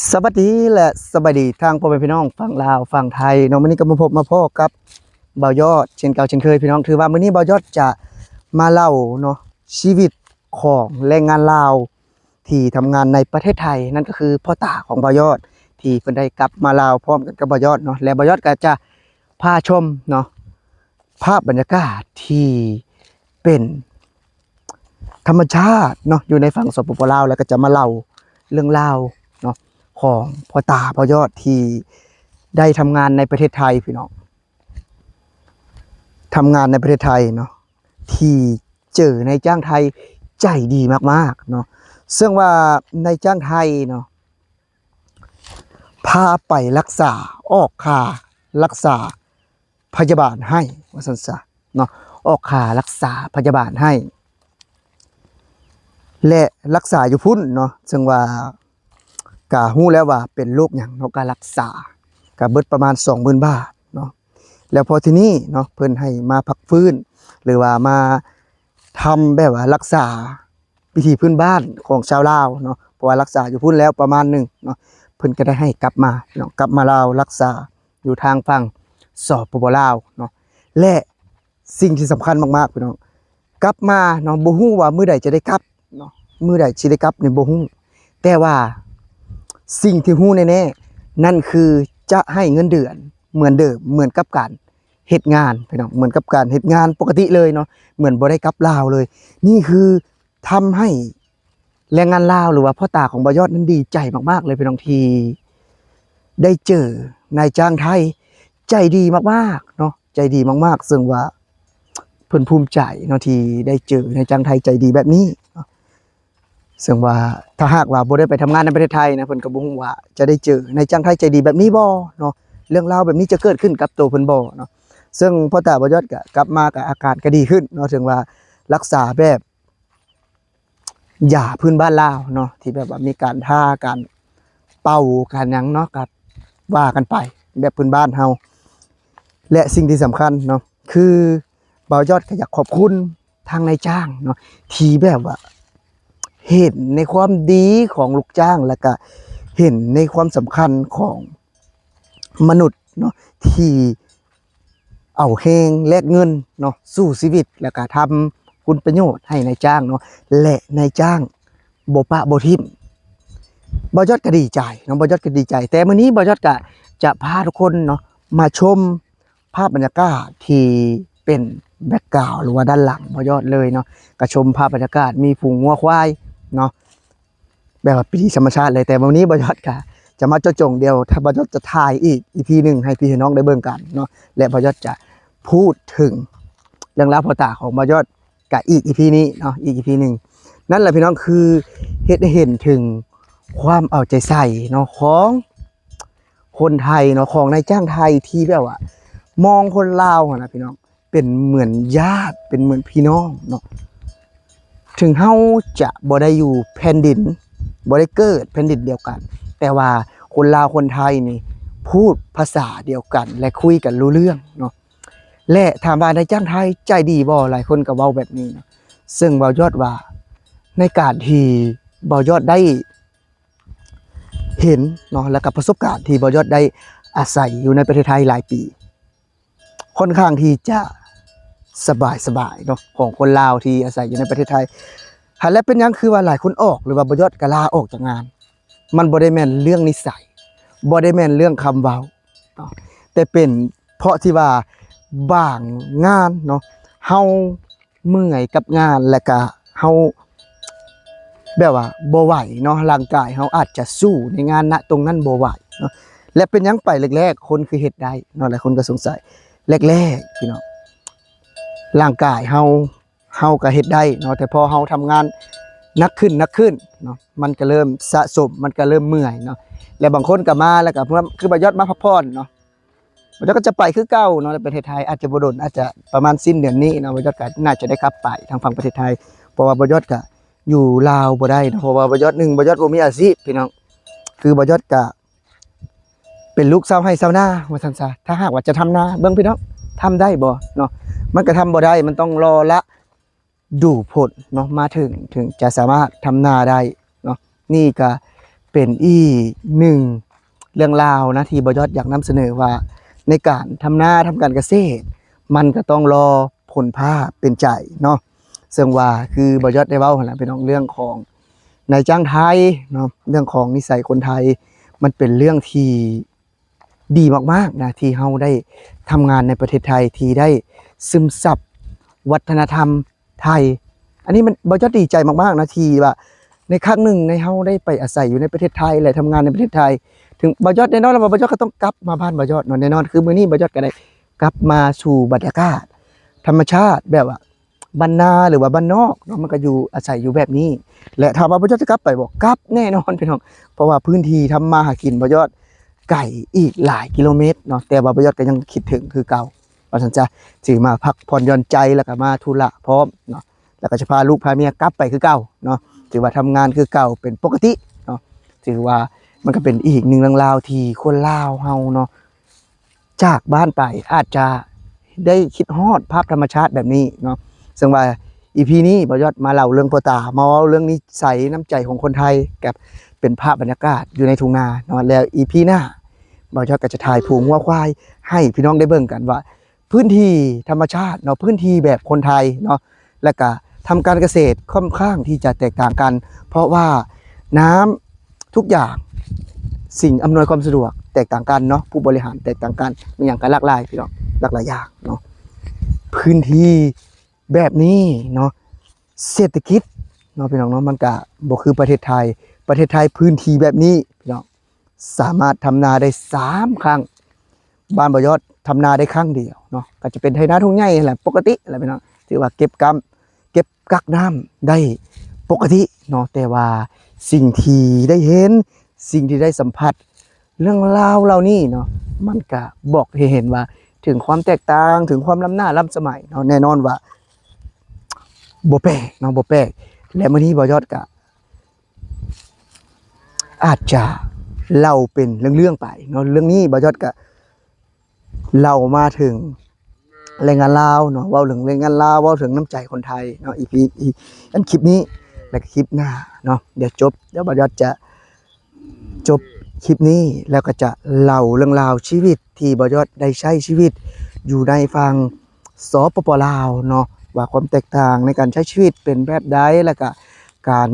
ສະຫວັດດີ ແລະ ສະບາຍດີທາງພໍ່ແມ່ພີ່ນ້ອງຝັ່ງລາວຝັ່ງໄທເນາະ. ມື້ນີ້ກໍມາພົບມາພໍ້ກັບບ່າວຍອດເຊັ່ນເກົ່າເຊັ່ນເຄີຍພີ່ນ້ອງ. ຖືວ່າມື້ນີ້ບ່າວຍອດຈະມາເລົ່າເນາະ ຊີວິດຂອງແຮງງານລາວທີ່ທຳງານໃນປະເທດໄທ, ນັ້ນກໍຄືພໍ່ຕາຂອງບ່າວຍອດ ທີ່ເພິ່ນໄດ້ກັບມາລາວພ້ອມກັນກັບບ່າວຍອດເນາະ. ແລະ ບ່າວຍອດກໍຈະພາຊົມເນາະ ພາບບັນຍາກາດທີ່ເປັນ ທຳມະຊາດເນາະ ຢູ່ໃນຝັ່ງ ສປປ ລາວ ແລ້ວກໍຈະມາເລົ່າເລື່ອງລາວເນາະ ຂອງພໍ່ຕາພໍ່ຍອດທີ່ໄດ້ທຳງານໃນປະເທດໄທພີ່ນ້ອງ, ທຳງານໃນປະເທດໄທເນາະ ທີ່ເຈີນາຍຈ້າງໄທໃຈດີມາກໆເນາະ. ເຊິ່ງວ່ານາຍຈ້າງໄທເນາະ ພາໄປລັກສາ, ອອກຄ່າລັກສາພະຍາບານໃຫ້ ວ່າຊັ້ນຊະເນາະ, ອອກຄ່າລັກສາພະຍາບານໃຫ້ ແລະ ລັກສາຢູ່ພຸ້ນເນາະ. ເຊິ່ງວ່າກະຮູ້ແລ້ວວ່າເປັນໂລກຫຍັງເນາະ, ກະລັກສາ ກະເບິດປະມານສອງໝື່ນບາດເນາະ. ແລ້ວພໍທີນີ້ເນາະ ເພິ່ນໃຫ້ມາພັກຟື້ນ ຫຼືວ່າມາທຳແບບວ່າລັກສາ ວິຖີພື້ນບ້ານຂອງຊາວລາວເນາະ, ເພາະວ່າລັກສາຢູ່ພຸ້ນແລ້ວປະມານໜຶ່ງເນາະ, ເພິ່ນກໍໄດ້ໃຫ້ກັບມາເນາະ, ກັບມາລາວ ລັກສາຢູ່ທາງຝັ່ງ ສປປ ລາວເນາະ. ແລະ ສິ່ງທີ່ສຳຄັນມາກໆ ພີ່ນ້ອງ, ກັບມາເນາະ ບໍ່ຮູ້ວ່າມື້ໃດຈະໄດ້ກັບເນາະ, ມື້ໃດຊິໄດ້ກັບນີ້ບໍ່ຮູ້, ແຕ່ວ່າສິ່ງທີ່ຮູ້ແນ່ໆ ນັ້ນຄືຈະໃຫ້ເງິນເດືອນເໝືອນເດີມ ເໝືອນກັບການເຮັດງານ ພີ່ນ້ອງ, ເໝືອນກັບການເຮັດງານປົກກະຕິເລີຍເນາະ, ເໝືອນບໍ່ໄດ້ກັບລາວເລີຍ. ນີ້ຄື ທຳໃຫ້ແຮງງານລາວ ຫຼືວ່າພໍ່ຕາຂອງບ່າວຍອດນັ້ນດີໃຈມາກໆເລີຍພີ່ນ້ອງ ທີ່ໄດ້ເຈີນາຍຈ້າງໄທໃຈດີມາກໆເນາະ, ໃຈດີມາກໆ. ເຊິ່ງວ່າເພິ່ນພູມໃຈເນາະ ທີ່ໄດ້ເຈີນາຍຈ້າງໄທໃຈດີແບບນີ້ເນາະ. ເຊິ່ງວ່າຖ້າຫາກວ່າບໍ່ໄດ້ໄປທຳງານໃນປະເທດໄທນະ ເພິ່ນກໍບໍ່ຮູ້ວ່າຈະໄດ້ເຈີນາຍຈ້າງໄທໃຈດີແບບນີ້ບໍ່ເນາະ, ເລື່ອງລາວແບບນີ້ຈະເກີດຂຶ້ນກັບໂຕເພິ່ນບໍ່ເນາະ. ເຊິ່ງພໍ່ຕາບ່າວຍອດກໍກັບມາກໍອາການກໍດີຂຶ້ນເນາະ, ເຊິ່ງວ່າລັກສາແບບ ຢາພື້ນບ້ານລາວເນາະ ທີ່ແບບວ່າມີການທາ ການເປົ່າ ການຫຍັງເນາະ ກໍວ່າກັນໄປແບບພື້ນບ້ານເຮົາ. ແລະ ສິ່ງທີ່ສຳຄັນເນາະ ຄືບ່າວຍອດກໍຢາກຂອບຄຸນທາງນາຍຈ້າງເນາະ ທີ່ແບບວ່າເຫັນໃນຄວາມດີຂອງລູກຈ້າງ ແລ້ວກະເຫັນໃນຄວາມສຳຄັນຂອງມະນຸດເນາະ ທີ່ ເອົາແຮງແລກເງິນເນາະ ສູ້ຊີວິດ ແລ້ວກະທຳຄຸນປະໂຫຍດໃຫ້ນາຍຈ້າງເນາະ ແລະ ນາຍຈ້າງບໍ່ປະບໍ່ຖິ້ມ. ບ່າວຍອດກໍດີໃຈເນາະ, ບ່າວຍອດກໍດີໃຈ. ແຕ່ມື້ນີ້ບ່າວຍອດກະຈະພາທຸກຄົນເນາະ ມາຊົມພາບບັນຍາກາດທີ່ເປັນແບັກກຣາວ ຫຼືວ່າດ້ານຫຼັງບ່າວຍອດເລີຍເນາະ, ກະຊົມພາບບັນຍາກາດ ມີຝູງງົວຄວາຍເນາະ ແບບວ່າເປັນທຳມະຊາດເລີຍ. ແຕ່ມື້ນີ້ບ່າວຍອດກະຈະມາເຈາະຈົງ ດຽວຖ້າບ່າວຍອດຈະຖ່າຍອີກອີພີໜຶ່ງໃຫ້ພີ່ໃຫ້ນ້ອງໄດ້ເບິ່ງກັນເນາະ ແລະ ບ່າວຍອດຈະພູດເຖິງເລື່ອງລາວພໍ່ຕາຂອງບ່າວຍອດກະອີກອີພີນີ້ເນາະ ອີກອີພີໜຶ່ງ. ນັ້ນແຫຼະພີ່ນ້ອງ ຄືເຮັດໃຫ້ເຫັນເຖິງຄວາມເອົາໃຈໃສ່ເນາະ ຂອງຄົນໄທເນາະ ຂອງນາຍຈ້າງໄທທີ່ແບບວ່າມອງຄົນລາວຫັ້ນນະພີ່ນ້ອງ ເປັນເໝືອນຍາດ ເປັນເໝືອນພີ່ນ້ອງເນາະ. ເຖິງເຮົາຈະບໍ່ໄດ້ຢູ່ແຜ່ນດິນ ບໍ່ໄດ້ເກີດແຜ່ນດິນດຽວກັນ ແຕ່ວ່າຄົນລາວຄົນໄທນີ້ ພູດພາສາດຽວກັນ ແລະ ຄຸຍກັນຮູ້ເລື່ອງເນາະ. ແລະ ຖາມວ່ານາຍຈ້າງໄທໃຈດີບໍ່? ຫຼາຍຄົນກໍເວົ້າແບບນີ້ເນາະ. ເຊິ່ງບ່າວຍອດວ່າ ໃນການທີ່ບ່າວຍອດໄດ້ເຫັນເນາະ ແລ້ວກໍປະສົບການທີ່ບ່າວຍອດໄດ້ອາໄສຢູ່ໃນປະເທດໄທຫຼາຍປີ ຄ່ອນຂ້າງທີ່ຈະສະບາຍໆເນາະ ຂອງຄົນລາວທີ່ອາໄສຢູ່ໃນປະເທດໄທ. ຫາ ແລະ ເປັນຫຍັງຄືວ່າຫຼາຍຄົນອອກ ຫຼືວ່າບ່າວຍອດກໍລາອອກຈາກງານ? ມັນບໍ່ໄດ້ແມ່ນເລື່ອງນິໄສ ບໍ່ໄດ້ແມ່ນເລື່ອງຄຳເວົ້າເນາະ ແຕ່ເປັນເພາະທີ່ວ່າບາງງານເນາະ ເຮົາເມື່ອຍກັບງານ ແລ້ວກະເຮົາ ແບບວ່າບໍ່ໄຫວເນາະ, ຮ່າງກາຍເຮົາອາດຈະສູ້ໃນງານນະຕົງນັ້ນບໍ່ໄຫວເນາະ. ແລະ ເປັນຫຍັງໄປແລກໆ ຄົນຄືເຮັດໄດ້ເນາະ? ຫຼາຍຄົນກໍສົງໄສ ແລກໆ ພີ່ນ້ອງ ຮ່າງກາຍເຮົາ ເຮົາກໍເຮັດໄດ້ເນາະ, ແຕ່ພໍເຮົາທຳງານໜັກຂຶ້ນ ໜັກຂຶ້ນເນາະ ມັນກໍເລີ່ມສະສົມ ມັນກໍເລີ່ມເມື່ອຍເນາະ. ແລະ ບາງຄົນກໍມາ ແລ້ວກໍ ຄືບ່າວຍອດມາພັກຜ່ອນເນາະ ບ່າວຍອດກໍຈະໄປຄືເກົ່າເນາະ ໃນປະເທດໄທ ອາດຈະບໍ່ດົນ ອາດຈະປະມານສິ້ນເດືອນນີ້ເນາະ ບ່າວຍອດກໍໜ້າຈະໄດ້ກັບໄປທາງຝັ່ງປະເທດໄທ ເພາະວ່າບ່າວຍອດກໍຢູ່ລາວບໍ່ໄດ້ເນາະ ເພາະວ່າບ່າວຍອດ ໜຶ່ງ ບ່າວຍອດບໍ່ມີອາຊີບພີ່ນ້ອງ ຄືບ່າວຍອດກໍເປັນລູກຊາວໄຮ່ຊາວນາວ່າຊັ້ນຊະ. ຖ້າຫາກວ່າຈະທຳນາ ເບິ່ງພີ່ນ້ອງ ທຳໄດ້ບໍ່ເນາະ? ມັນກໍທຳບໍ່ໄດ້ ມັນຕ້ອງລໍລະ ດູຜົນເນາະ ມາເຖິງ ເຖິງຈະສາມາດທຳນາໄດ້ເນາະ. ນີ້ກະ ເປັນອີກໜຶ່ງເລື່ອງລາວນະ ທີ່ບ່າວຍອດຢາກນຳສະເໜີວ່າ ໃນການທຳນາ ທຳການກະເສດ ມັນກໍຕ້ອງລໍຜົນພ້າເປັນໃຈເນາະ. ເຊິ່ງວ່າຄືບ່າວຍອດໄດ້ເວົ້າຫັ້ນລະພີ່ນ້ອງ ເລື່ອງຂອງນາຍຈ້າງໄທເນາະ ເລື່ອງຂອງນິໄສຄົນໄທ ມັນເປັນເລື່ອງທີ່ ດີມາກໆນະ ທີ່ເຮົາໄດ້ທຳງານໃນປະເທດໄທ ທີ່ໄດ້ຊຶມຊັບວັດທະນະທຳໄທ. ອັນນີ້ມັນ ບ່າວຍອດດີໃຈມາກໆນະ ທີ່ວ່າໃນຄັ້ງໜຶ່ງໃນເຮົາໄດ້ໄປອາໄສຢູ່ໃນປະເທດໄທ ແລະ ທຳງານໃນປະເທດໄທ. ເຖິງບ່າວຍອດ ແນ່ນອນແລ້ວວ່າບ່າວຍອດກໍຕ້ອງກັບມາບ້ານບ່າວຍອດເນາະ, ແນ່ນອນຄືມື້ນີ້ບ່າວຍອດກໍໄດ້ກັບມາສູ່ບັນຍາກາດທຳມະຊາດ ແບບວ່າ ບ້ານນາ ຫຼືວ່າບ້ານນອກເນາະ ມັນກໍຢູ່ ອາໄສຢູ່ແບບນີ້. ແລະ ຖາມວ່າບ່າວຍອດຈະກັບໄປບໍ່? ກັບແນ່ນອນພີ່ນ້ອງ ເພາະວ່າພື້ນທີ່ທຳມາຫາກິນບ່າວຍອດໄກອີກຫຼາຍກິໂລເມດເນາະ, ແຕ່ວ່າບ່າວຍອດກໍຍັງຄິດເຖິງຄືເກົ່າ ວ່າຊັ້ນຊະ. ຖືວ່າມາພັກຜ່ອນຢ່ອນໃຈ ແລ້ວກໍມາທຸລະພ້ອມເນາະ, ແລ້ວກໍຈະພາລູກພາເມຍກັບໄປຄືເກົ່າເນາະ. ຖືວ່າທຳງານຄືເກົ່າ ເປັນປົກກະຕິເນາະ. ຖືວ່າມັນກໍເປັນອີກໜຶ່ງເລື່ອງລາວທີ່ຄົນລາວເຮົາເນາະ ຈາກບ້ານໄປ ອາດຈະໄດ້ຄິດຮອດພາບທຳມະຊາດແບບນີ້ເນາະ. ເຊິ່ງວ່າອີພີນີ້ບ່າວຍອດມາເລົ່າເລື່ອງພໍ່ຕາ ມາເວົ້າເລື່ອງນິໄສນ້ຳໃຈຂອງຄົນໄທ ກັບເປັນພາບບັນຍາກາດຢູ່ໃນທົ່ງນາເນາະ. ແລ້ວອີພີໜ້າບ່າວຍອດກໍຈະຖ່າຍພູງົວຄວາຍໃຫ້ພີ່ນ້ອງໄດ້ເບິ່ງກັນວ່າ ພື້ນທີ່ທຳມະຊາດເນາະ ພື້ນທີ່ແບບຄົນໄທເນາະ ແລ້ວກະທຳການກະເສດຄ່ອນຂ້າງທີ່ຈະແຕກຕ່າງກັນ ເພາະວ່ານ້ຳທຸກຢ່າງ ສິ່ງອຳນວຍຄວາມສະດວກແຕກຕ່າງກັນເນາະ, ຜູ້ບໍລິຫານແຕກຕ່າງກັນ ມີຫຍັງກໍຫຼາກຫຼາຍພີ່ນ້ອງ ຫຼາກຫຼາຍຢ່າງເນາະ. ພື້ນທີ່ແບບນີ້ເນາະ ເສດຖະກິດເນາະ ພີ່ນ້ອງເນາະ ມັນກະບໍ່ຄືປະເທດໄທ. ປະເທດໄທພື້ນທີ່ແບບນີ້ພີ່ນ້ອງ ສາມາດທຳນາໄດ້ສາມຄັ້ງ, ບ້ານບ່າວຍອດທຳນາໄດ້ຄັ້ງດຽວເນາະ. ກໍຈະເປັນໄຖນາທົ່ງໃຫຍ່ຫັ້ນແຫຼະ ປົກກະຕິແຫຼະພີ່ນ້ອງ, ຖືວ່າເກັບກຳ ເກັບກັກນ້ຳໄດ້ປົກກະຕິເນາະ. ແຕ່ວ່າສິ່ງທີ່ໄດ້ເຫັນ ສິ່ງທີ່ໄດ້ສຳຜັດ ເລື່ອງລາວເຫຼົ່ານີ້ເນາະ ມັນກະບອກໃຫ້ເຫັນວ່າ ເຖິງຄວາມແຕກຕ່າງ ເຖິງຄວາມລ້ຳໜ້າລ້ຳສະໄໝເນາະ, ແນ່ນອນວ່າບໍ່ແປກເນາະ ບໍ່ແປກ. ແລະ ມື້ນີ້ບ່າວຍອດກະ ອາດຈະເລົ່າເປັນເລື່ອງໆໄປເນາະ. ເລື່ອງນີ້ບ່າວຍອດກະເລົ່າມາເຖິງແຮງງານລາວເນາະ, ເວົ້າເຖິງແຮງງານລາວ ເວົ້າເຖິງນ້ຳໃຈຄົນໄທເນາະ ອີພີ ອີ ອັນຄລິບນີ້ ແລະ ຄລິບໜ້າເນາະ. ດຽວຈົບ ດຽວບ່າວຍອດຈະຈົບຄລິບນີ້ ແລ້ວກໍຈະເລົ່າເລື່ອງລາວຊີວິດທີ່ບ່າວຍອດໄດ້ໃຊ້ຊີວິດຢູ່ໃນຝັ່ງ ສປປ ລາວເນາະ ວ່າຄວາມແຕກຕ່າງໃນການໃຊ້ຊີວິດເປັນແບບໃດ ແລ້ວກະການ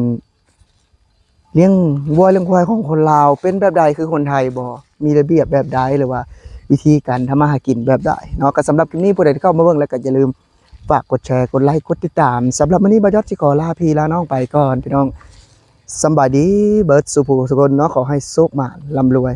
ລ້ຽງງົວລ້ຽງຄວາຍຂອງຄົນລາວເປັນແບບໃດ ຄືຄົນໄທບໍ່ ມີລະບຽບແບບໃດ ຫຼືວ່າວິທີການທຳມາຫາກິນແບບໃດເນາະ. ກໍສຳລັບຄລິບນີ້ ຜູ້ໃດທີ່ເຂົ້າມາເບິ່ງແລ້ວກໍຢ່າລືມຝາກກົດແຊ ກົດໄລ ກົດຕິດຕາມ. ສຳລັບມື້ນີ້ບ່າວຍອດຊິຂໍລາພີ່ລານ້ອງໄປກ່ອນ ພີ່ນ້ອງ ສຳບາຍດີເບິດສູ່ຜູ້ສູ່ຄົນເນາະ, ຂໍໃຫ້ໂຊກໝານ ລ່ຳລວຍ.